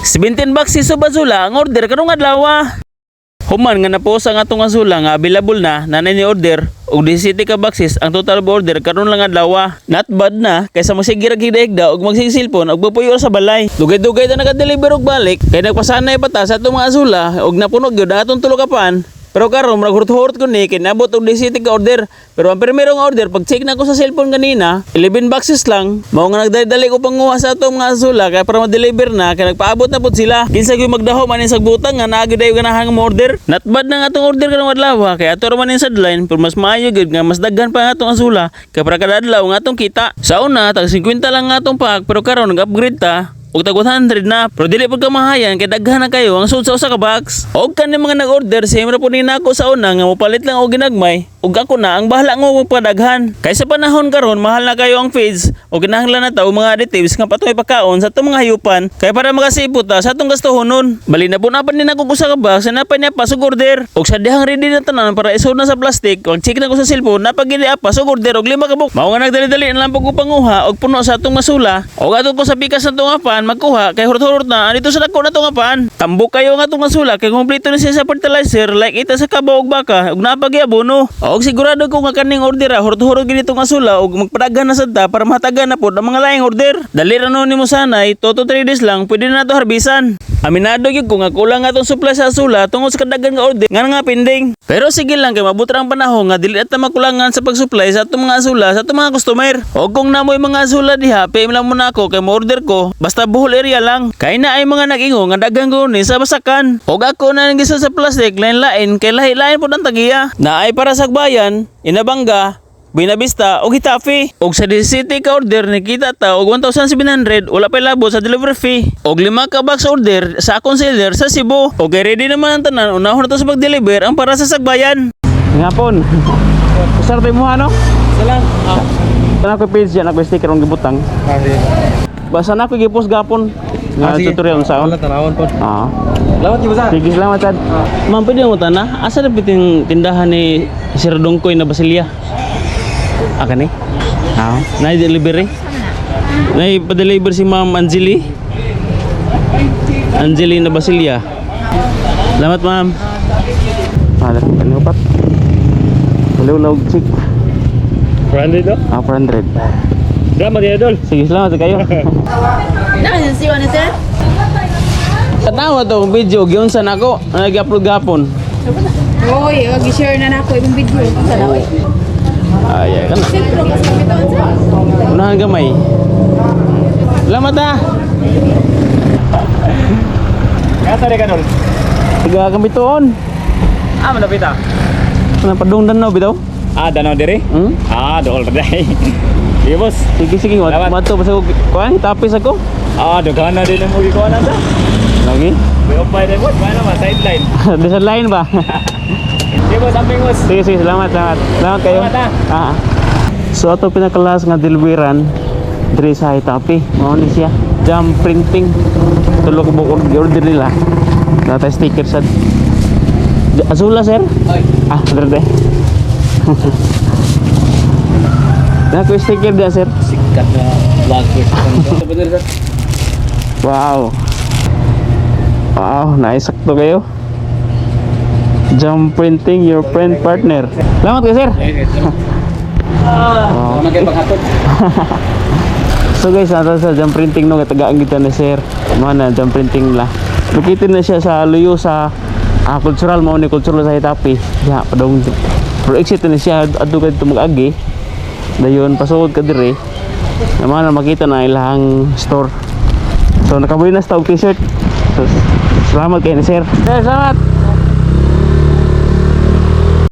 17 boxes of azolla ang order karong adlaw. Human nga napost ang atong azolla nga available na nanay ni order og 17 ka boxes ang total order karon lang adlaw. Not bad na kaysa magsige rag higda-higda og magsige-cellphone og puyo sa balay. Dugay-dugay ta naka-deliver og balik kay nagpasanay pa ta sa atong mga azolla og napuno gyud ang atong tulo ka pan. Pero karon murag hurot-hurot ko ni kay naabot og 17 ka order. Pero ang primero nga order, pag check na ko sa cellphone kanina, 11 boxes lang. Mao nga nagdali-dali ko panguha sa atong mga azolla kay para ma-deliver na kay nagpaabot na pud sila. Kinsa gyud magdaho man sa butang nga naa gyud dayo ganahan nga mo order. Not bad na nga atong order karong adlaw kay ato ra man ning sideline, pero mas maayo gyud nga mas daghan pa nga atong azolla kay para kada adlaw nga atong kita. Sa una, tag 50 lang nga atong pack, pero karon nag-upgrade ta og tag 100 na, pero dili pud kamahayan kay daghan na kayo ang sud sa usa ka box. Og kani mga nag-order, same ra pud ni nako sa una nga mopalit lang og ginagmay ug ako na ang bahala nga magpadaghan. Kay sa panahon karon, mahal na kayo ang feeds ug kinahanglan na ta og mga additives nga patuloy pagkaon sa atong mga hayupan kay para makasipot ta sa atong gastuhonon. Bali na po na pa ni nako usa ka box na pa niya pasog order. Og sa dihang ready na tanan para isod na sa plastic, pag check na ko sa cellphone, napagili pasog order og lima ka buok. Mao nga nagdali-dali na lang pud ko panguha og puno sa atong azolla. Og adto ko sa pikas na atong apan magkuha kay hurot-hurot na andito sa dako na atong apan. Tambok kayo nga atong azolla kay kompleto na siya sa fertilizer like ita sa kabaw og baka ug napagi abono. Og sigurado ko nga kaning order hurot-hurot gid itong azolla og magpadaghan na sad ta para mahatagan na pod ang mga laing order. Dali ra no nimo sanay, 2 to 3 days lang pwede na nato harbisan. Aminado gyud ko nga kulang atong supply sa azolla tungod sa kadaghan nga order nga nga pending. Pero sige lang kay mabot ra ang panahon nga dili ta makulangan sa pag-supply sa atong mga azolla sa atong mga customer. Og kung namoy mga azolla diha, PM lang mo na ako kay mo-order ko basta Bohol area lang. Kay na ay mga nag-ingo nga daghan ko ni sa basakan. Og ako na nang sa plastic lain-lain kay lahi-lain pod ang tagiya. Na ay para sa Sagbayan, Inabanga, Buenavista og Getafe. Og sa 17 ka order nikita ta og 1,700, wala pa labot sa delivery fee. Og lima ka box order sa akong seller sa Cebu. Og kay ready naman ang tanan, unahon na to sa pag-deliver ang para sa Sagbayan. Ngapon. Usar tayo mo ano? Salam. Ah. Kana ko page yan, ako sticker ang gibutang. Ah, sige. Basta na ako gipost gapon nga Ah, sige. tutorial sa Wala tanawon po. Ah. Salamat gyud sa. Sige, salamat sad. Ma'am, pwede mo tana? Asa na piting tindahan ni Sir Dongkoy na Basilia? Ah, kani? Ah, na delivery? Na pa-deliver si Ma'am Anjeli? Angelina Basilia. Salamat, ma'am. Ah, dali kani upat. Wala og chick. 400 do? Ah, 400. Salamat idol. Sige, salamat kayo. 那你喜欢的噻？ Tanawa to video giunsa nako, nag-upload gapon. Oy, gi-share na nako imong video. Sa laway. Ay, ay, kana. Sentro kasi bitaw sa. Unahan gamay. Salamat ah. Kasa re kanol. Tiga kambitoon. Ah, malapit ah. Ano padung danaw bitaw? Ah, danaw dire. Hmm? Ah, dool ra day. Sige, boss. Sige sige, Salamat. mato pa sa kuan, tapis ako. Ah, dughan na din mo gikuha na sa. Lagi. May upay din boss, paano ba sideline. Di sa line ba? Sige boss, amping boss. Sige sige, salamat, salamat. Salamat kayo. Salamat, Ah. So ato pinakalas nga deliveran diri sa Getafe. Mao ni siya. Jam Printing. Tulo ka buok order nila. Natay sticker sad. Azolla, sir? Ay. Ah, dere. Na ko sticker dia, sir. Sikat na vlogger. Wow. Wow, nice, sakto kayo. Jam Printing, your print partner. Salamat kayo, sir. Ah, oh. Paghatod. So guys, nata sa Jam Printing no, tagaan kita na sir. Mana Jam Printing la. Located na siya sa luyo sa cultural, mao ni cultural sa Getafe. Ya, padung pero exit na siya adto kadto mag-agi. Dayon pasugod ka dire. Naman na makita na ilahang store. So nakabili na sa og t-shirt. So, salamat kay ni sir. Sir, salamat.